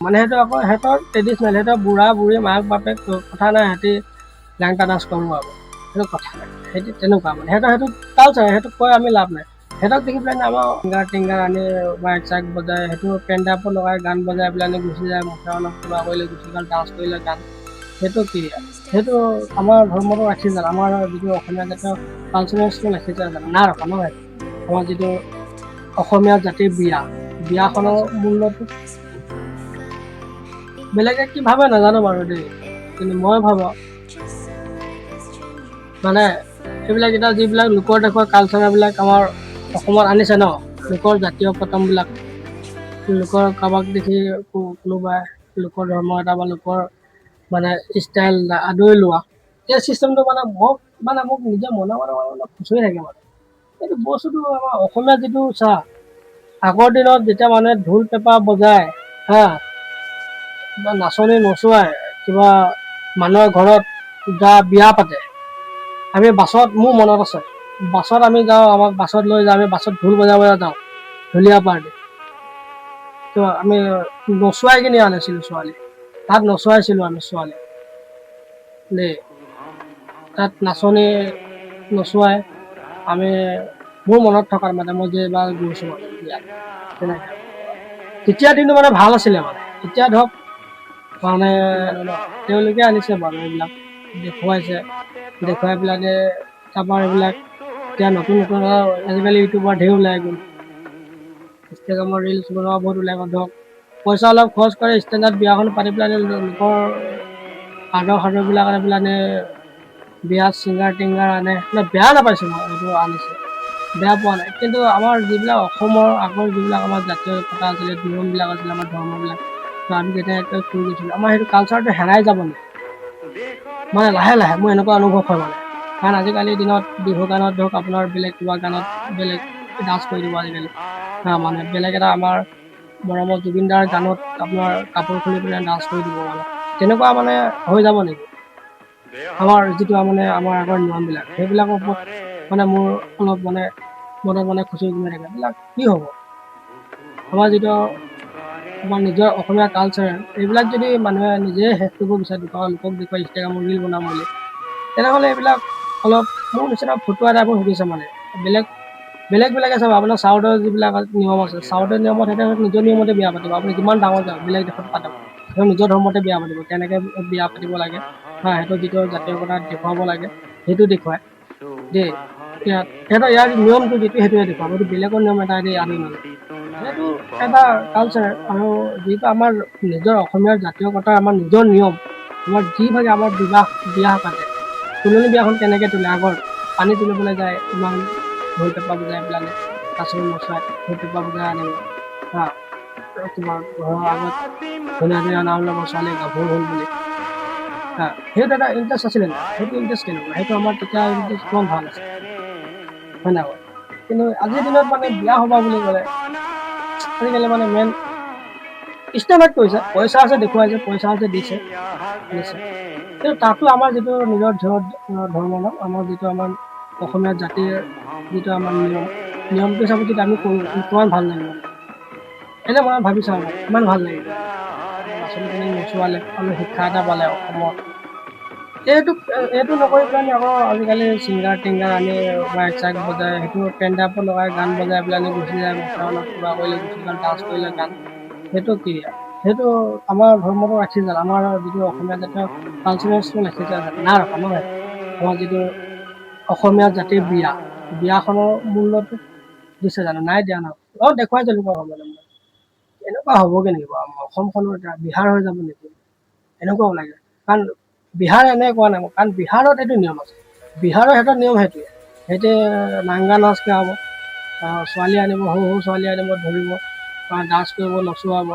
মানে সেইটো আকৌ সিহঁতৰ ট্ৰেডিশ্যনেল, সিহঁতৰ বুঢ়া বুঢ়ী মাক বাপেক কথা নাই, সিহঁতি লেংটা নাচ কৰোঁ আৰু সেইটো কথা নাই। সেইটো তেনেকুৱা মানে সিহঁতৰ সেইটো কালচাৰ, সেইটো কৈ আমি লাভ নাই। সিহঁতক দেখি পেলাই আমাৰ ছিংগাৰ টিংগাৰ আনি মাইক চাইক বজাই, সেইটো পেণ্ডেল লগাই গান বজাই পেলাই গুচি যায়, মুখে অলপ কিবা কৰিলে গুচি গ'ল, ডান্স কৰিলে গান। সেইটো কি? সেইটো আমাৰ ধৰ্মটো ৰাখি জানো? আমাৰ যিটো অসমীয়া জাতীয় কালচাৰেলটো ৰাখিছে জানো? নাই ৰখা নহয়। আমাৰ যিটো অসমীয়া জাতিৰ বিয়া, বিয়াখনৰ মূল্যটো বেলেগে কি ভাবে নাজানো বাৰু দেই, কিন্তু মই ভাবোঁ মানে সেইবিলাক এতিয়া যিবিলাক লোকৰ দেশৰ কালচাৰবিলাক আমাৰ অসমত আনিছে ন, লোকৰ জাতীয় প্ৰথমবিলাক, লোকৰ কাৰোবাক দেখি কোনোবাই লোকৰ ধৰ্ম এটা বা লোকৰ মানে ষ্টাইল আদৰি লোৱা এই চিষ্টেমটো মানে মোক নিজে মনে মনে মানে খুচৰি থাকে। মানে এইটো বস্তুটো আমাৰ অসমীয়া যিটো চা, আগৰ দিনত যেতিয়া মানুহে ঢোল পেঁপা বজায়, হা, কিবা নাচনী নচুৱাই কিবা মানুহৰ ঘৰত যা বিয়া পাতে, আমি বাছত, মোৰ মনত আছে, বাছত আমি যাওঁ, আমাক বাছত লৈ যাওঁ, আমি বাছত ঢোল বজাই বজাই যাওঁ, ঢুলীয়া পাৰ্টি। তো আমি নচুৱাই কিনি আনিছিলোঁ ছোৱালী, তাত নচুৱাইছিলোঁ আমি ছোৱালী দেই, তাত নাচনী নচুৱাই আমি। মোৰ মনত থকাৰ মানে মই যেইবাৰ গৈছোঁ মানে বিয়াত তেনেকৈ, তেতিয়া দিনটো মানে ভাল আছিলে। মানে এতিয়া ধৰক মানে তেওঁলোকে আনিছে বাৰু, এইবিলাক দেখুৱাইছে, দেখুৱাই পেলাই তাৰপৰা এইবিলাক এতিয়া নতুন নতুন আজিকালি ইউটিউবাৰ ধেৰ ওলাই গ'ল, ইনষ্টাগ্ৰামৰ ৰিলচ বনোৱা বহুত ওলাই গ'ল। ধৰক পইচা অলপ খৰচ কৰি ষ্টেণ্ডাৰ্ড বিয়াখন পাতি পেলাই লোকৰ আদৰ সাদৰবিলাক আনি পেলাই বিয়াত ছিংগাৰ টিংগাৰ আনে। মানে বেয়া নাপাইছোঁ মই, এইটো আনিছে, বেয়া পোৱা নাই। কিন্তু আমাৰ যিবিলাক অসমৰ আগৰ যিবিলাক আমাৰ জাতীয় কথা আছিলে, নিয়মবিলাক আছিলে, আমাৰ ধৰ্মবিলাক আমি যেতিয়া কৰি গৈছিলোঁ, আমাৰ সেইটো কালচাৰটো হেৰাই যাব নেকি মানে লাহে লাহে মোৰ এনেকুৱা অনুভৱ হয়। মানে কাৰণ আজিকালিৰ দিনত বিহু গানত ধৰক আপোনাৰ বেলেগ কিবা গানত বেলেগ ডান্স কৰি দিব আজিকালি, মানে বেলেগ এটা আমাৰ মৰমৰ জুবিন দাৰ গানত আপোনাৰ কাপোৰ খুলি পেলাই ডান্স কৰি দিব। মানে তেনেকুৱা মানে হৈ যাব নেকি আমাৰ যিটো মানে আমাৰ আগৰ নিয়মবিলাক, সেইবিলাকৰ ওপৰত মানে মোৰ অলপ মানে মনত মানে খুচৰি গুমৰি থাকে, এইবিলাক কি হ'ব? আমাৰ যিটো আমাৰ নিজৰ অসমীয়া কালচাৰ, এইবিলাক যদি মানুহে নিজে শেষ কৰিব বিচাৰে দুটকা লোকক দেখুৱাই ইনষ্টাগ্ৰামত ৰিল বনাম বুলি, তেনেহ'লে এইবিলাক অলপ মোৰ নিচিনা ফটুৱা টাইপৰ সুধিছে। মানে বেলেগ বেলেগ বেলেগে চাব, আপোনাৰ চাউথৰ যিবিলাক নিয়ম আছে, চাউথৰ নিয়মত সিহঁতে নিজৰ নিয়মতে বিয়া পাতিব। আপুনি যিমান ডাঙৰ যাওক, বেলেগ দেশত পাতক, সিহঁতে নিজৰ ধৰ্মতে বিয়া পাতিব। কেনেকৈ বিয়া পাতিব লাগে, হা, সিহঁতৰ যিটো জাতীয়কতা দেখুৱাব লাগে সেইটো দেখুৱায় দেই। ইয়াত সিহঁতৰ ইয়াৰ নিয়মটো যিটো সেইটোৱে দেখুৱাব, এইটো বেলেগৰ নিয়ম এটা দি আনি নলয়। সেইটো এটা কালচাৰ। আৰু যিটো আমাৰ নিজৰ অসমীয়া জাতীয়কতাৰ আমাৰ নিজৰ নিয়ম, আমাৰ যিভাগে আমাৰ বিবাহ বিয়া পাতে, তুলনি বিয়াখন কেনেকৈ তোলে, আগৰ পানী তুলিবলৈ যায়, ইমান ঢোল পেঁপা বজাই পেলাই, নাচনী নচুৱাই ঢোল পেঁপা বজাই আনিব, হা, তোমাৰ ঘৰৰ আগত ধুনীয়া ধুনীয়া নাম ল'ব ছোৱালী গাভৰু হ'ল বুলি, হা, সেইটো এটা ইণ্টাৰেষ্ট আছিলে নাই? সেইটো ইণ্টাৰেষ্ট কেনেকুৱা? সেইটো আমাৰ তেতিয়া ইণ্টাৰেষ্ট কিমান ভাল আছিল, হয় নাই বাৰু? কিন্তু আজিৰ দিনত মানে বিয়া সবাহ বুলি ক'লে আজিকালি মানে মেইন ষ্টেণ্ডাৰ্ড কৰিছে, পইচা আছে দেখুৱাইছে, পইচা আছে দিছে দিছে। কিন্তু তাতো আমাৰ যিটো নিজৰ ধৰ্ম ন, আমাৰ যিটো আমাৰ অসমীয়া জাতিৰ যিটো আমাৰ নিয়ম, নিয়মটো হিচাপত যদি আমি কৰোঁ কিমান ভাল লাগিব। এনে মই ভাবি চাওঁ মানে কিমান ভাল লাগিব। নাচনীখিনিক নচুৱালে অলপ শিক্ষা এটা পালে অসমৰ এইটো নকৰি পেলাই আকৌ আজিকালি ছিংগাৰ টিংগাৰ আনি মাইক চাইক বজাই, সেইটো পেণ্ডেল লগাই গান বজাই পেলাই গুচি যায়, মুখে অলপ কিবা কৰিলে গুচি গ'ল, ডান্স কৰিলে গান। সেইটো কি? সেইটো আমাৰ ধৰ্মটো ৰাখি জানো? আমাৰ যিটো অসমীয়া জাতীয় কালচাৰেলটো ৰাখিছে জানো? নাই ৰখা নহয়। আমাৰ যিটো অসমীয়া জাতিৰ বিয়া, বিয়াখনৰ মূল্যটো দিছে জানো? নাই দিয়া ন। অঁ, দেখুৱাইছে লোকক। মানে এনেকুৱা হ'বগৈ নেকি বাৰু? আমাৰ অসমখনো এতিয়া বিহাৰ হৈ যাব নেকি, এনেকুৱাও লাগে। কাৰণ বিহাৰ এনে কোৱা নাই, কাৰণ বিহাৰত এইটো নিয়ম আছে, বিহাৰৰ সিহঁতৰ নিয়ম সেইটোৱে। সেইটোৱে নাংগা নাচ গাব, ছোৱালী আনিব, সৰু সৰু ছোৱালী আনিব, ধৰিব, ডান্স কৰিব, নচুৱাব,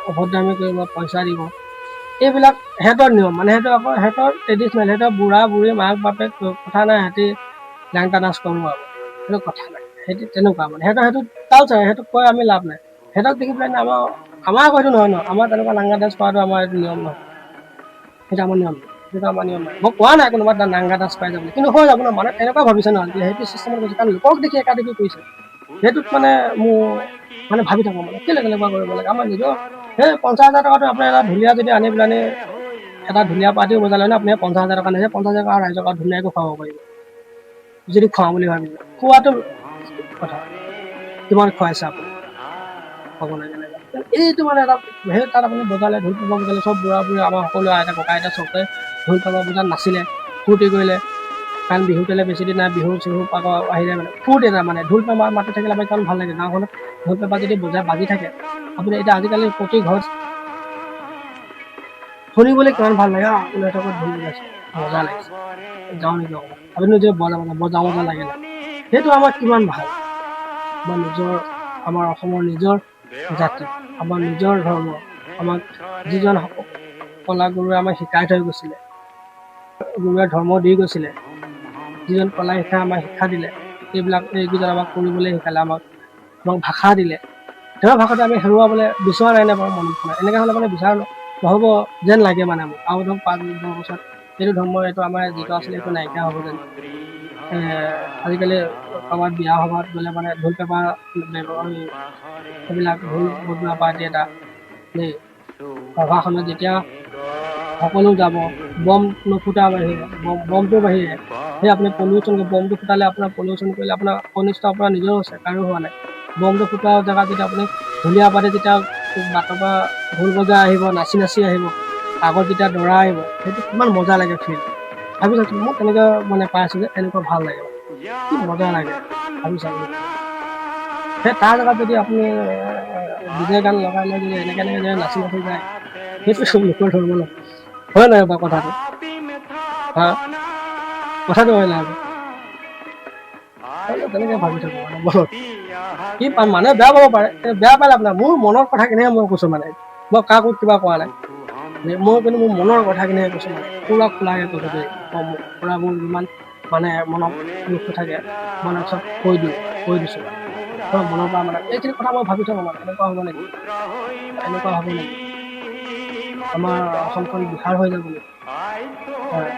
অভদ্ৰামি কৰিব, পইচা দিব। এইবিলাক সিহঁতৰ নিয়ম। মানে সেইটো আকৌ সিহঁতৰ ট্ৰেডিশ্যনেল, সিহঁতৰ বুঢ়া বুঢ়ী মাক বাপেক কথা নাই, সিহঁতি লেংটা নাচ কৰোঁ আৰু সেইটো কথা নাই। সেইটো তেনেকুৱা মানে সিহঁতৰ সেইটো কালচাৰ, সেইটো কৈ আমি লাভ নাই। সিহঁতক দেখি পেলাই আমাৰ আকৌ সেইটো নহয় ন, আমাৰ তেনেকুৱা নাংগা ডান্স কৰাটো আমাৰ এইটো নিয়ম নহয়, সেইটো আমাৰ নিয়ম, সেইটো আমাৰ নিয়ম নাই। মই কোৱা নাই কোনোবা নাংগা ডান্স পাই যাব, কিন্তু হৈ যাব ন। মানে তেনেকুৱা ভাবিছে ন, সেইটো চিষ্টেমত গৈছে, কাৰণ লোকক দেখি একা দেখি কৰিছে। সেইটোত মানে মোৰ মানে ভাবি থাকোঁ, মানে কেলৈ তেনেকুৱা কৰিব লাগে? আমাৰ নিজৰ সেই 50,000 টকাটো আপোনাৰ এটা ঢুলীয়া যদি আনি পেলানি এটা ঢুলীয়া পাৰ্টিও বজালে ন, আপুনি 50,000 টকা নিছে, 50,000 টকা ৰাইজক আৰু ধুনীয়াকৈ খুৱাব পাৰিব যদি খুৱাওঁ বুলি ভাবিছে। খোৱাটো কথা, কিমান খুৱাইছে আপুনি ক'ব লাগে। এইটো মানে এটা সেই তাত আপুনি বজালে, ঢোল পেঁপা বজালে, চব বুঢ়া বুঢ়ী আমাৰ সকলো আইতা ককা আইতা চবে ঢোল পেঁপা বজাত নাচিলে, ফূৰ্তি কৰিলে। কাৰণ বিহু তেলে বেছি দিন নাই, বিহু চিহু পাক আহিলে মানে ফূৰ্তি এটা, মানে ঢোল পেঁপা মাতি থাকিলে আমাৰ কিমান ভাল লাগে। গাঁওখনত ঢোল পেঁপা যদি বজাই বাজি থাকে আপুনি, এতিয়া আজিকালি প্ৰতি ঘৰত শুনিবলৈ কিমান ভাল লাগে। আপোনাৰ এটা ঢোল বজাইছে, মজা লাগিছে, যাওঁ নেকি অকণমান, আপুনি যদি বজা বজাওঁ বজা লাগিলে, সেইটো আমাৰ কিমান ভাল। আমাৰ নিজৰ, আমাৰ অসমৰ নিজৰ জাতি, আমাৰ নিজৰ ধৰ্ম, আমাক যিজন কলাগুৰুৱে আমাক শিকাই থৈ গৈছিলে, গুৰুৱে ধৰ্ম দি গৈছিলে, যিজন কলা শিক্ষা আমাক শিক্ষা দিলে, এইবিলাক এইকেইজন আমাক কৰিবলৈ শিকালে, আমাক আমাক ভাষা দিলে, তেওঁৰ ভাষাটো আমি হেৰুৱাবলৈ বিচৰা নাই নে বাৰু মনত? এনেকৈ হ'লে মানে বিচাৰ নহ'ব যেন লাগে মানে মোক। আৰু ধৰক 5-10 বছৰত এইটো ধৰ্ম, এইটো আমাৰ যিটো আছিলে এইটো নাইকিয়া হ'ব যেন। আজিকালি কাৰোবাৰ বিয়া সভাত গ'লে মানে ঢোল পেঁপা সেইবিলাক ঢোল বজোৱা পাৰ্টি এটা দেই, সভাখনত যেতিয়া সকলো যাব, বম নুফুটাৰ বাহিৰে, বমটোৰ বাহিৰে, সেই আপুনি পলিউশ্যন, বমটো ফুটালে আপোনাৰ পলিউশ্যন কৰিলে আপোনাৰ অনিষ্ট আপোনাৰ নিজৰো হৈছে, কাৰো হোৱা নাই। বমটো ফুটোৱা জেগাত যেতিয়া আপুনি ঢুলীয়া পাতি যেতিয়া বাটৰ পৰা ঢোল বজাই আহিব, নাচি নাচি আহিব, আগত যেতিয়া দৰা আহিব, সেইটো কিমান মজা লাগে ফিল। ভাবি চাইছোঁ মই তেনেকৈ মানে পাইছোঁ যে এনেকুৱা ভাল লাগে, কি মজা লাগে ভাবি চাব। সেই তাৰ জেগাত যদি আপুনি ডিজে গান লগাই লৈ যদি এনেকৈ এনেকৈ যদি নাচি নাচি যায়, সেইটো লোকৰ ধৰ্ম নহয়, হয় নহয় বাৰু কথাটো? হা, কথাটো হয় নহয়? তেনেকৈ ভাবি থাকোঁ মানে মনত কি মানুহে বেয়া পাব পাৰে, বেয়া পালে আপোনাৰ মোৰ মনৰ কথাখিনিহে মই কৈছোঁ, মানে মই কাকো কিবা কোৱা নাই মই, কিন্তু মোৰ মনৰ কথাখিনিহে কৈছোঁ, মানে পূৰা খোলাকৈ কৈছোঁ দেই। মই পূৰা মোৰ যিমান মানে মনত দুখ থাকে মানে চব কৈ দিওঁ, কৈ দিছোঁ মানে মনৰ পৰা, মানে এইখিনি কথা মই ভাবি থাকোঁ, মানে এনেকুৱা হ'ব নেকি, এনেকুৱা হ'ব নেকি, আমাৰ অসমখন বিহাৰ হৈ যাব নেকি? হয়।